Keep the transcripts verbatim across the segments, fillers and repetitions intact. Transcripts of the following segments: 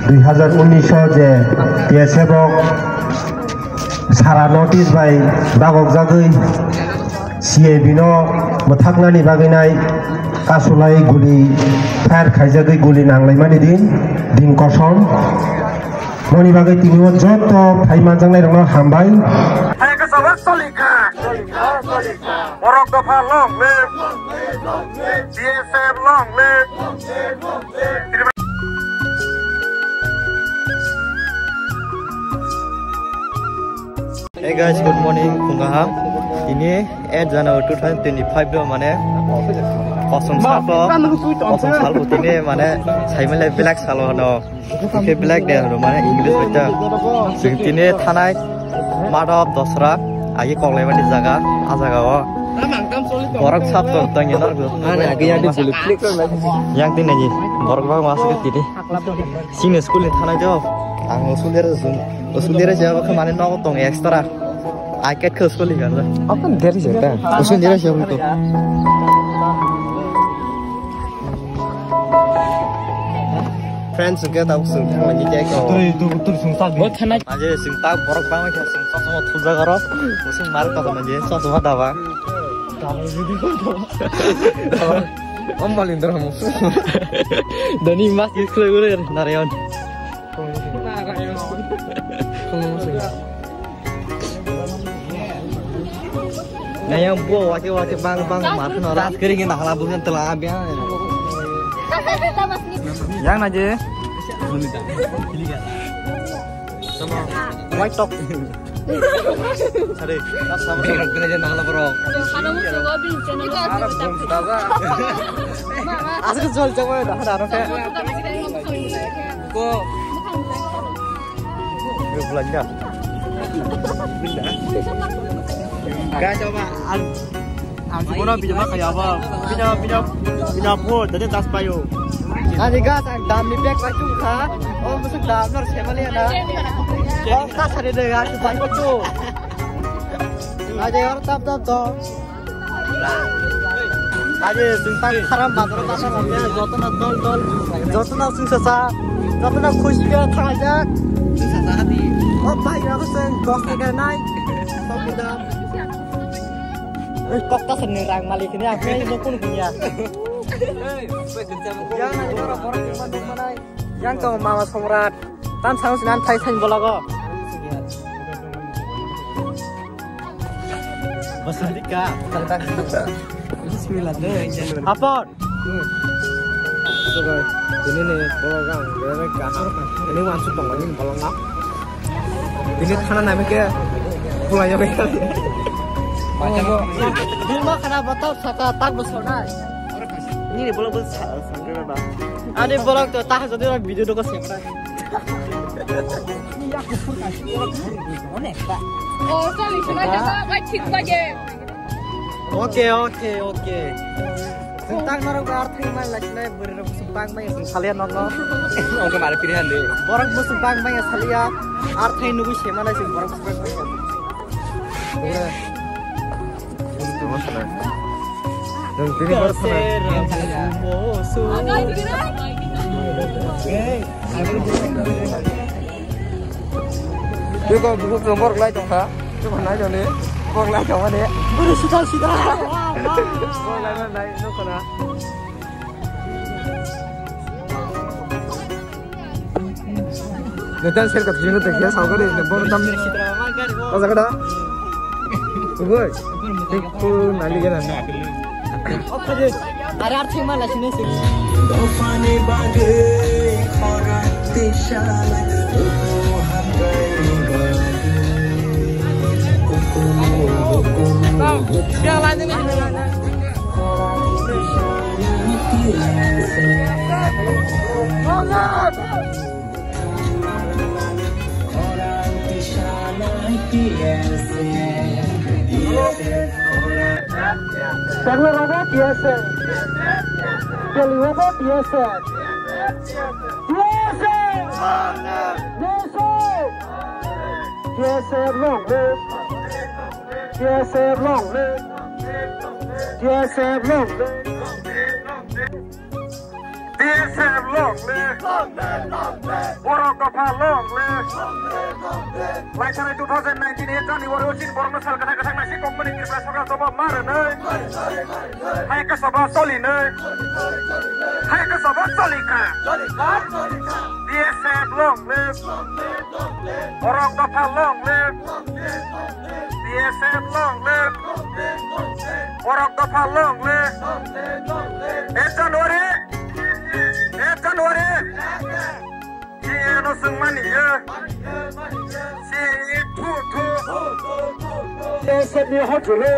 Dui hazar unnish o je B S F rok sara North East bai dagok jagwi C A B no mwthaknani bagwi nai kasulai guli fire khaijagwi guli nanglaimani din, din kosom. Moni bagwi tini o joto phai manjaknai rokno hambai. Borok dopha long live. B S F long live. Hey guys, good morning. Phung kaham. Tini eight January two thousand twenty-five do mane kosong sal bo, kosong sal bo tini mane saimale black salo no. Khe black day hwno mane English bai ta. Chwng tini thanai Madhab Dosra agi koklaimani jaga, a jaga o borok sap tor tang yanar. Ani agi agi juli flick rok lai. Yang tini ni borok bang masuk tini. Sini school ni thanai jo. Ang school dera jun. School dera jaba khe mane nogo tong extra. Aket khe school ni garda. Apa dera jata? School dera jaba to. Friends, hwnkhe tabuk chwng thanglaini cake rw. Twi, twi, twi, chwng sak di. Aje chwng tak borok bangma khe chwng chosma thupjak aro. Chwng mar kotor na je chosma daba. Om Balindra mo. Doni mas is khlai ure Narayan. Naya bo wake wake bang bang mar khna ra. Kering na hala bukan telah abia. Yang naje. White top. Sorry, tak sama. Kena je nangla bro. Asal jol jol dah dah. Ko. Belanja. Guys, coba. Ang siguro video ba kaya ba. Video, video, video po, dade das payo. Ani gas ang dam ni bag bai tu kha. Oh, musuk dam nor semali na. Oh, ka sare de gas bai ko tu. Aje or tap tap to. Aje sing tak kharam bazar bazar ya, joto na dol dol, joto na sing sa sa, joto na khushi ya thajak. Sing sa sa hati. Oh, bhai, aku sing dos taka nai. Sok dam. Ei, kok ta sini rang malik ini aku ini pun punya. Yang nanti orang orang yang mana mana. Yang kau mama Somrat. Tan sang sinan thai thai bolago. Basandika. Bismillah de. Apor. Ini nih, bolong ang, bolong kaham. Ini wansuk tong, ini bolong ang. Ini thana nami ke, pulang ya, Bima kana batal saka tak besonai. Ini bolong bos sangkana ba. Ade bolong to tah jadi video doko semra. Oh, sorry, sorry, sorry. Oke, oke, oke. Tang norok arthai mai lai sinai bwrwi rok bang mai sing salia nok no. Oke mare piri hande. Borok bwswk bang mai salia arthai nugui se manai sing borok bwswk bang mai. Dong tini borok sana. Tiko buku borok lai tongkha. Tiko nai jani. Borok lai tongmani. Buru suda suda. Borok lai lai nukana. Netan ser kat jino te kya saukar de bor tam. Kasa kada. Ugoi. Tik tu nali gana na. Are ar thima la sini sini. Dofani bagwi khorang tisala. Sangla Robo T S F. Delhi Robo T S F. T S F. T S F long live. T S F long live. T S F long live. T S F long live. Borok Dopha long live. Laithani two thousand nineteen eight January o chini borokno sal kwthang kwthang naising tongmani Tripura Sarkar jobab ma rwnai. Hai khe soba solinai. Hai khe soba solikha. B S F long live. Borok dopha long live. B S F long live. Borok dopha long live. Eight January. Eight January. Chini ano swngmani ya. Chini thu thu. B S F ni hojulwi.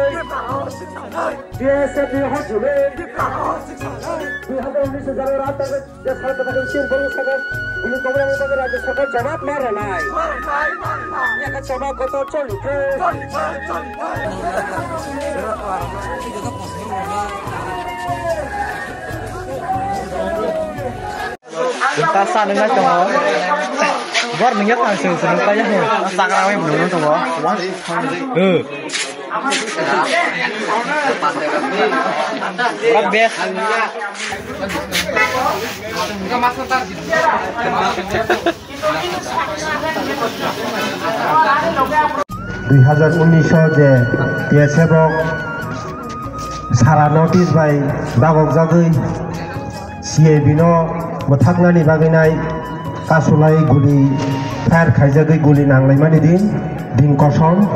B S F ni hojulwi. Dui hazar unis salo rat tangwi je sal kwthang chini borok saka guli kobra bagwi rajya sarkar jawab ma rwnai. Yakha chama kotor choli khe. Chwng ta sa nwngnai tongo. Bor nungya tang se se nung kaya he. Sakra wai nung tongo. Wan. Pura best. Dui hazar unis o je T S F rok sara notice bai dagok jagwi C I B no mwthaknani bagwi nai kasulai guli fire khaijagwi guli nanglaimani din, din kosom.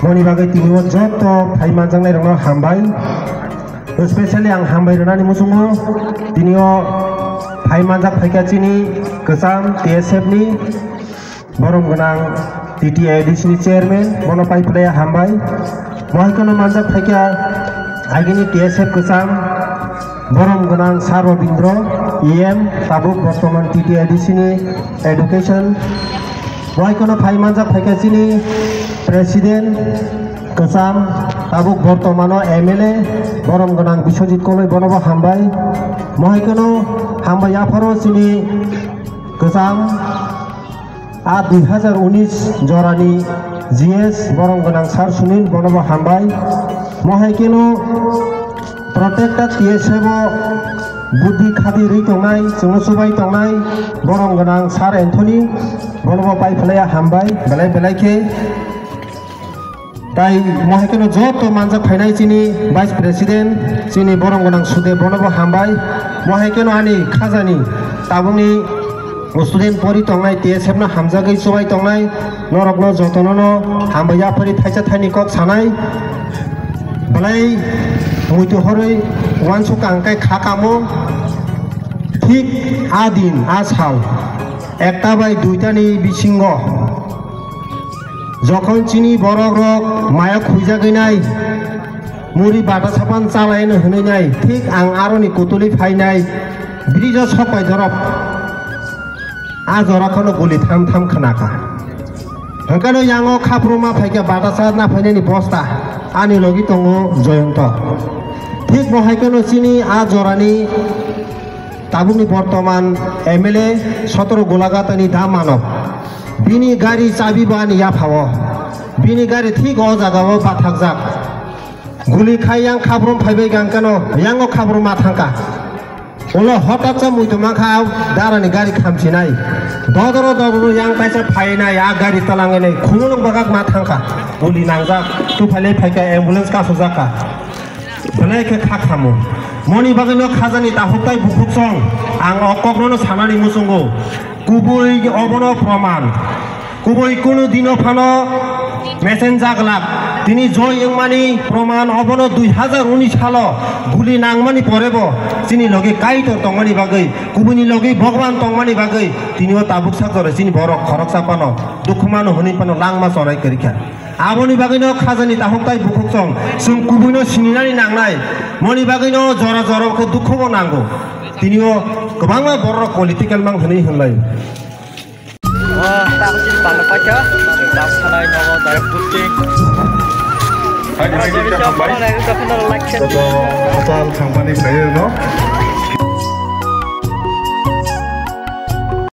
Moni bagwi tini o joto phai manjaknai rokno hambai. Especially ang hambai rwnani muchungo tini o phai manjak phaikha chini kwcham T S F ni borom gwnang T T A D C ni chairman, bono pai phlaiya hambai. Mohai kheno manjak phaikha agini T S F kwcham borom gwnang Sir Robindro E M, tabuk bortoman T T A D C ni education. Mohai kheno phai manjak phaikha chini president kwcham, tabuk bortomano M L A borom gwnang Biswajit Koloi, bonobo hambai. Mohai kheno hambai yapharo chini kwcham. A dui hazar unis jorani G S borom gwnang Sir Sunil, bonobo hambai. Mohai kheno protector T S F o budhi khadi rwi tongnai, chwngno chubai tongnai borom gwnang Sir Anthony, bonobo pai phlaiya hambai, belai belai khe. Tai mohai kheno joto manjak phainai chini Vice President, chini borom gwnang Sude, bonobo hambai. Mohai kheno ani khajani tabukni student pori tongnai, T S F no hamjagwi chubai tongnai, norokno jotono no hambai yaphari thaisa thaini kok sanai. Belai muitu horwi uansuk ang khe kha kamo. Thik a din, a sal, ekta bai duitani bisingo jokhon chini borok rok maya khuijagwi nai, muri bata sapan chalaino hwnwi nai, thik ang aroni kutuli phainai, bridge o sok bai dorop a jora kheno guli tham tham khnakha. Hwnkhe no yango khapruma phaikha, bata sa na phainani bosta ani logi tongo Joyonto. Thik bo hai kheno chini a jorani tabukni bortoman M L A Sotoro Gulagatani Da Manok. Bini gari chabi bo ani yaphao. Bini gari thik o jagao bathakjak. Guli khai yang khabrum phaibai gangkano, yango khabrum ma thangka. Ulo hotak sa muitu mankha, darani gari khamsinai. Dodoro dodoro yang kaisa phainai, a gari talanginai, khulung bagak ma thangka. Guli nangjak, tuphailai phaikha, ambulance kasojakka. Belai khe kha khamo. Moni bagwino khajani tahuk tai bukhuk song, ang o kokno sanani muchungo. Kubui obono proman. Kubui kunu dino phano mesen jaglak. Tini joy wngmani proman obono dui hazar unis salo guli nangmani porebo chini logi Kaitor tongmani bagwi, kubuini logi Bhagwan tongmani bagwi tini o tabuk sak jora chini borok khoroksa phano dukhu mano hwnwi phano langma chonai kwrwikha. Aboni bagwino khajani tahuk tai bukhuk song, chwng kubuino sininani nangnai. Moni bagwino jora jora khe dukhubo nango. Tini o kwbangma borok political mang hwnwi hwnlai. O, tak sini pala pacha, tak sanai nogo direct posting. Hai, hai, hai, hai. Joto hachal thangmani phaio no.